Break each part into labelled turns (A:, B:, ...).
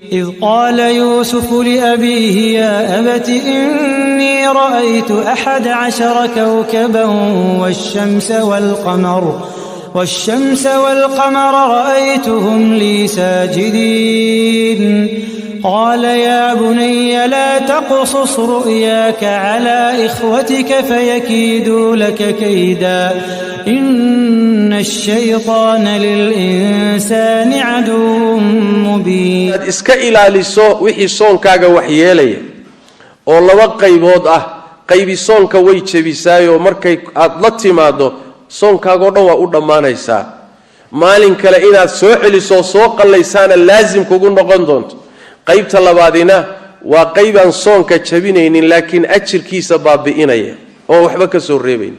A: إذ قال يوسف لأبيه يا أبت إني رأيت 11 كوكبا والشمس والقمر رأيتهم لي ساجدين. قال يا بني لا تقصص رؤياك على إخوتك فيكيدوا لك كيدا إن الشيطان للإنسان عدو مبين.
B: Aad iska ilaaliso wixii soonkaaga waxyeelaya oo laba qaybood ah. Qaybi soonka way jebisaayoo markay aad la timaado soonkaagoo dhan waa u dhammaanaysaa, maalin kale inaad soo celiso, soo qallaysaana laasim kugu noqon doonto. Qaybta labaadina waa qaybaan soonka jabinaynin, laakiin ajirkiisa baabi'inaya oo waxba ka soo reebayn.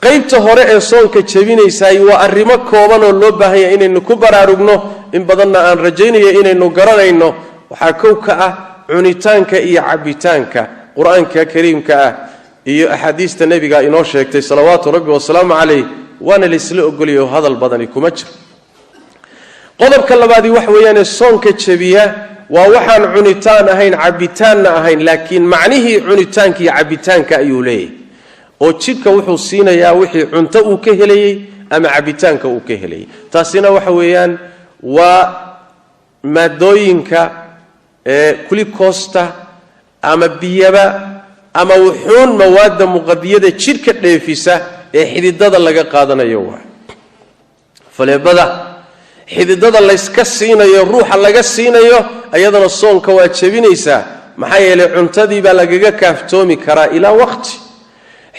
B: Qaybta hore ee soonka jebinaysaay waa arrimo kooban oo loo baahan yahay inaynu ku baraarugno, in badanna aan rajaynayo inaynu garanayno. Waxaa kow ka ah cunitaanka iyo cabbitaanka. Qur-aanka kariimka ah iyo axaadiista nebiga inoo sheegtay, salawaatu rabbi wasalaamu calayh, waana laysla ogolyayo, hadal badani kuma jiro. Qodobka labaadii waxa weeyaane soonka jebiya waa waxaan cunitaan ahayn, cabbitaanna ahayn, laakiin macnihii cunitaanka iyo cabbitaanka ayuu leeyahay, oo jidhka wuxuu siinayaa wixii cunto uu ka helayey ama cabbitaanka uu ka helayay. Taasina waxa weeyaan waa maadooyinka ee glucose-ta ama biyaba ama wuxuun mawaadda muqadiyada jidhka dheefisa ee xididada laga qaadanayo. Waa faleebada xididada layska siinayo, ruuxa laga siinayo, ayadana soonka waa jebinaysaa. Maxaa yeelay, cuntadii baa lagaga kaaftoomi karaa ilaa waqti.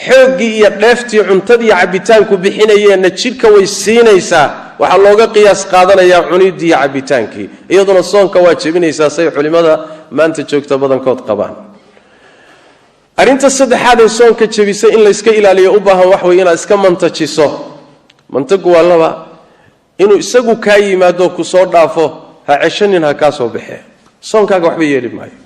B: Xooggii iyo dheeftii cuntadii cabbitaanku bixinayeenna jidhka way siinaysaa. Waxaa looga qiyaas qaadanayaa cuniddii iyo cabbitaankii. Iyaduna soonka waa jebinaysaa, say culimmada maanta joogta badankood qabaan. Arrinta saddexaad ee soonka jebisay in layska ilaaliyo u baahan wax wey inaad iska mantajiso. Mantagu waa laba: inuu isagu kaa yimaado, ku soo dhaafo, ha ceshanin, ha kaa soo baxee, soonkaaga waxba yeeli maayo,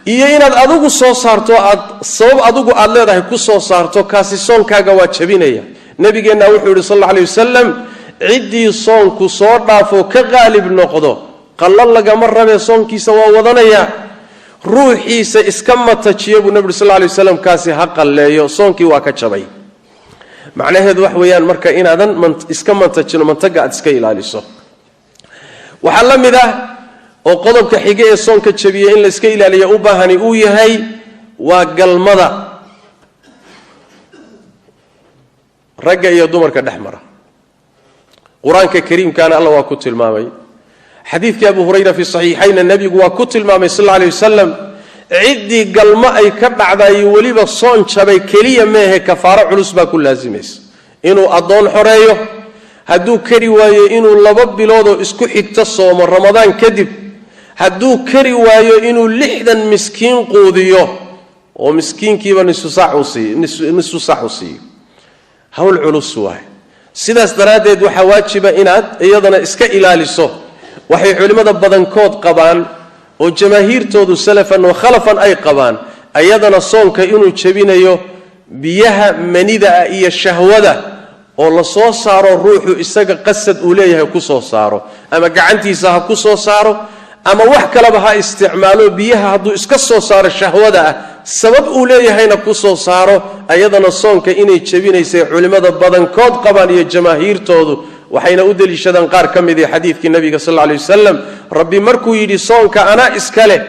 B: iyo inaad adigu soo saarto, aad sabab adigu aad leedahay ku soo saarto. Kaasi soonkaaga waa jabinaya. Nabigeenna wuxuu yidhi, sal alla alay wasalam, ciddii soonku soo dhaafo, ka qaalib noqdo, qallo lagama rabee, soonkiisa waa wadanaya. Ruuxiisa iska matajiya, buu nabi uri sal lay waslam, kaasi ha qalleeyo, soonkii waa ka jabay. Macnaheedu wax weeyaan marka inaadan iska mantajino, mantaga aad iska ilaaliso. Waxaa la mid ah oo qodobka xige ee soonka jabiya in la iska ilaaliyo u baahani uu yahay waa galmada ragga iyo dumarka dhex mara. Qur-aanka kariimkaana Alla waa ku tilmaamay. Xadiidkii Abu Hurayra fi saxiixayna nebigu waa ku tilmaamay, sal alla alay wasalam, ciddii galmo ay ka dhacdayo weliba soon jabay keliya meehe, kafaaro culus baa ku laasimaysa: inuu addoon xoreeyo, hadduu kari waayo inuu 2 biloodoo isku xigto soomo Ramadaan kadib, hadduu kari waayo inuu 60 miskiin quudiyo, oo miskiinkiiba nisu saac u siiyo. Hawl culus waay. Sidaas daraaddeed waxaa waajiba inaad iyadana iska ilaaliso. Waxay culimmada badankood qabaan oo jamaahiirtoodu salafan wa khalafan ay qabaan ayadana soonka inuu jebinayo biyaha manida ah iyo shahwada oo la soo saaro, ruuxu isaga qasad uu leeyahay ku soo saaro, ama gacantiisa ha ku soo saaro ama wax kaleba ha isticmaalo. Biyaha hadduu iska soo saaro shahwada ah, sabab uu leeyahayna ku soo saaro, ayadana soonka inay jebinaysay culimmada badankood qabaan iyo jamaahiirtoodu. Waxayna u deliishadaan qaar ka mid xadiidkii nabiga, sal alla alay wasalam. Rabbi markuu yidhi soonka anaa iska leh,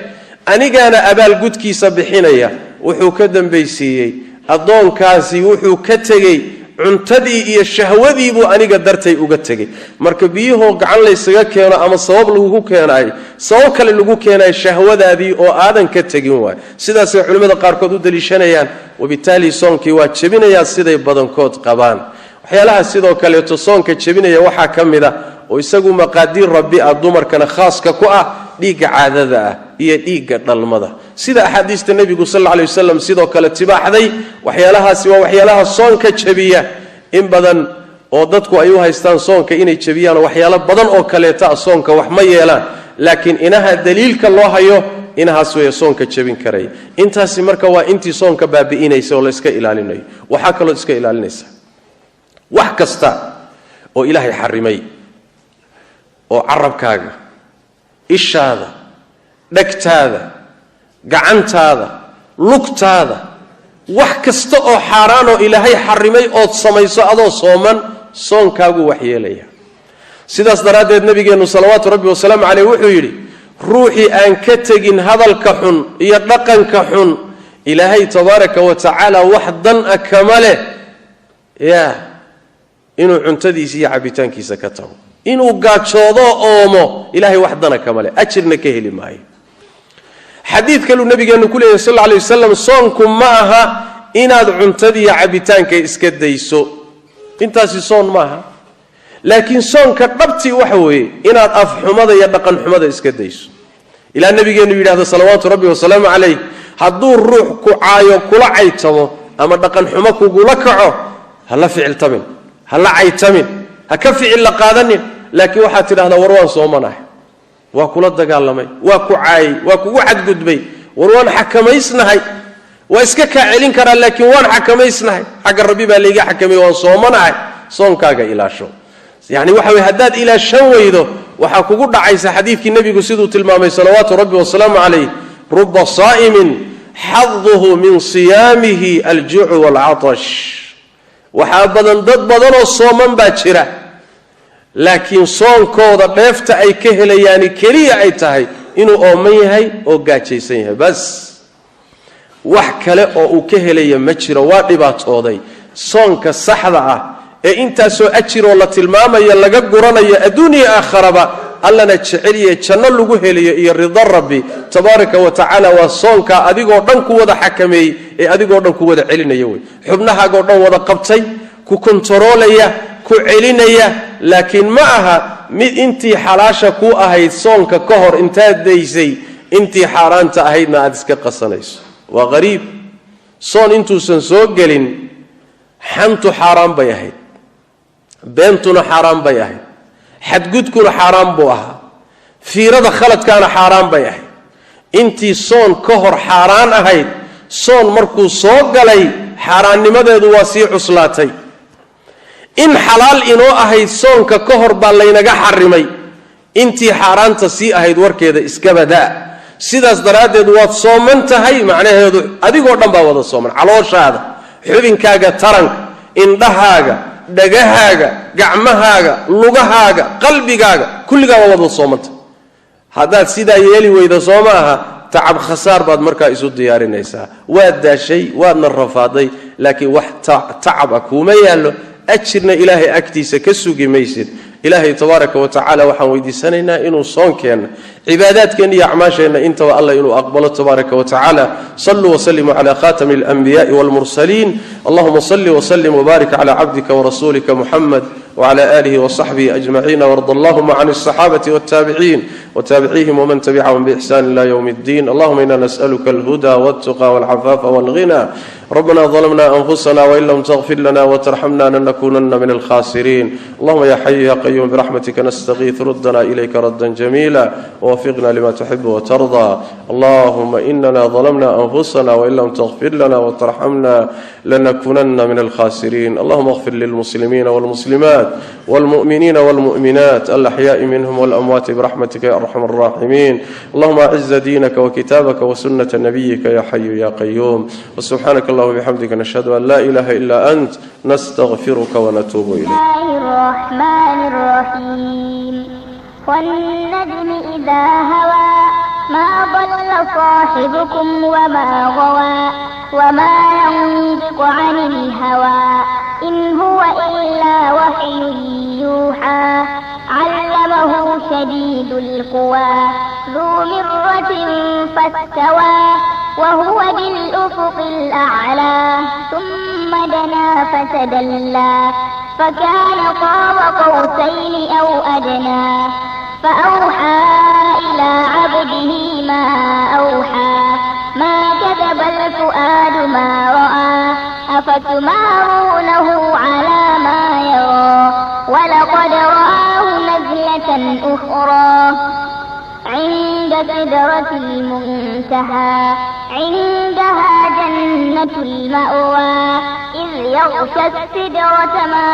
B: anigaana abaalgudkiisa bixinaya, wuxuu ka dambaysiiyey addoonkaasi wuxuu ka tegey cuntadii iyo shahwadiibuu aniga dartay uga tegey. Marka biyuhoo gacan laysaga keeno ama sabab lagugu keenaay, sabab kale lagu keenaay, shahwadaadii oo aadan ka tegin waay. Sidaasay culimmada qaarkood u deliishanayaan. Wabitaali soonkii waa jebinayaa, siday badankood qabaan. Waxyaalaha sidoo kaleeto soonka jebinaya waxaa ka mid a, oo isagu maqaadiir rabbi ah, dumarkana khaaska ku ah, dhiigga caadada ah iyo dhiigga dhalmada, sida axaadiista nebigu, sal alla alay wasalam, sidoo kale tibaaxday. Waxyaalahaasi waa waxyaalaha soonka jebiya. In badan oo dadku ay u haystaan soonka inay jebiyaan, waxyaalo badan oo kaleeta a soonka wax ma yeelaan, laakiin inaha daliilka loo hayo inahaas weeye soonka jebin karaya. Intaasi marka waa intii soonka baabi'inaysa oo la iska ilaalinayo. Waxaa kaloo iska ilaalinaysa wax kasta oo Ilaahay xarimay oo carabkaaga Ishaada, dhegtaada, gacantaada, lugtaada, wax kasta oo xaaraan oo Ilaahay xarimay ood samayso adoo sooman, soonkaagu wax yeelaya. Sidaas daraaddeed nabigeennu salawaatu rabbi wasalaamu caleyh wuxuu yidhi, ruuxii aan ka tegin hadalka xun iyo dhaqanka xun, Ilaahay tabaaraka wa tacaala wax dan a kama leh ya inuu cuntadiisa iyo cabitaankiisa ka tago, inuu gaajoodo oomo, Ilaahay wax dana kama leh, ajirna ka heli maayo. Xadiid kaluu nabigeennu ku leeyahy sal alla alay wasalam, soonku ma aha inaad cuntadiiyo cabitaanka iska dayso, intaasi soon maaha. Laakiin soonka dhabtii waxa weeye inaad afxumada iyo dhaqanxumada iska dayso. Ilaa nabigeennu yidhahdo salawaatu rabbi wasalaamu calayh, hadduu ruux ku caayo, kula caytamo ama dhaqanxumo kugula kaco, ha la ficiltamin, ha la caytamin, ha ka ficil la qaadanin, laakiin waxaad tidhahdaa, war waan soomanahay, waa kula dagaalamay, waa ku caayay, waa kugu xadgudbay, war waan xakamaysnahay, waa iska kaa celin karaa, laakiin waan xakamaysnahay, xagga rabbi baa layga xakamay, waan soomanahay. Soonkaaga ilaasho. Yacni waxa weye, haddaad ilaashan weydo, waxaa kugu dhacaysa xadiidkii nebigu siduu tilmaamay salawaatu rabbi wasalaamu calayh, ruba saa'imin xaduhu min siyaamihi aljuucu waalcatash. Waxaa badan dad badanoo sooman baa jira, laakiin soonkooda dheefta ay ka helayaani keliya ay tahay inuu ooman yahay oo gaajaysan yahay, bas, wax kale oo uu ka helaya ma jiro, waa dhibaatooday. Soonka saxda ah ee intaasoo ajiroo la tilmaamaya laga guranayo adduuniya aakharaba, Allana jeceliye, janno lagu helayo iyo rida rabbi tabaaraka wa tacaala, waa soonkaa adigoo dhan ku wada xakameeyey ee adigoo dhan ku wada celinaya wey, xubnahaagoo dhan wada qabtay, ku kontaroolaya, ku celinaya. Laakiin ma aha mid intii xalaasha ku ahayd soonka ka hor intaad daysay, intii xaaraanta ahaydna aad iska qasanayso. Waa qariib. Soon intuusan soo gelin xantu xaaraan bay ahayd, beentuna xaaraan bay ahayd, xadgudkuna xaaraan buu ahaa, fiirada khaladkaana xaaraan bay ahayd. Intii soon ka hor xaaraan ahayd, soon markuu soo galay xaaraannimadeedu waa sii cuslaatay. In xalaal inoo ahayd soonka ka hor baa laynaga xarimay, intii xaaraanta sii ahayd warkeeda iskabadaa. Sidaas daraaddeed waad sooman tahay, macnaheedu adigoo dhan baa wada sooman, calooshaada, xubinkaaga taranka, indhahaaga, dhagahaaga, gacmahaaga, lugahaaga, qalbigaaga, kulligaa waa wada soomanta. Haddaad sidaa yeeli weyda, soo ma aha, tacab khasaar baad markaa isu diyaarinaysaa. Waad daashay, waadna rafaaday, laakiin wax tacab ah kuuma yaallo, ajirna Ilaahay agtiisa ka sugi maysid. Ilaahay tabaaraka wa tacaala waxaan weydiisanaynaa inuu soonkeenna, cibaadaadkeenna iyo acmaasheenna intaba Allah inuu aqbalo tabaaraka wa tacaala. Saluu wasalimuu cala khatami alanbiya'i walmursaliin. Allahuma salli wasalim wbaarik cala cabdika warasuulika Muxamed wcla alihi wsaxbihi ajmaciin, warda allahuma can alصaxaabati waltaabiciin wtaabiciihim wman tabicahum biixsan ila ywm اddin. Allahuma ina nas'aluka alhuda waltuqa walcafaafa walghina. Rabbana ظلمنا أنفسنا وإن لم تغفر لنا وترحمنا لنكونن من الخاسرين. اللهم يا حي يا قيوم برحمتك نستغيث، ردنا إليك ردا جميلا ووفقنا لما تحب وترضى. اللهم إننا ظلمنا أنفسنا وإن لم تغفر لنا وترحمنا لنكونن من الخاسرين. اللهم اغفر للمسلمين والمسلمات والمؤمنين والمؤمنات الأحياء منهم والأموات برحمتك يا أرحم الراحمين. اللهم أعز دينك وكتابك وسنة نبيك يا حي يا قيوم. وسبحانك اللهم وبحمدك، نشهد أن لا إله إلا أنت، نستغفرك ونتوب إليك.
C: الله الرحمن الرحيم. والنجم إذا هوى، ما ضل صاحبكم وما غوى، وما ينطق عن الهوى، إن هو إلا وحي يوحى. علمه شديد القوى، ذو مرة فاستوى، وهو بالأفق الأعلى، ثم دنا فتدلى، فكان قاب قوسين أو أدنى، فأوحى إلى عبده ما أوحى. ما كذب الفؤاد ما رأى، أفتمارونه على ما يرى؟ ولقد رآه نزلة أخرى عند سدرة المنتهى، عندها جنة المأوى، إذ يغشى السدرة ما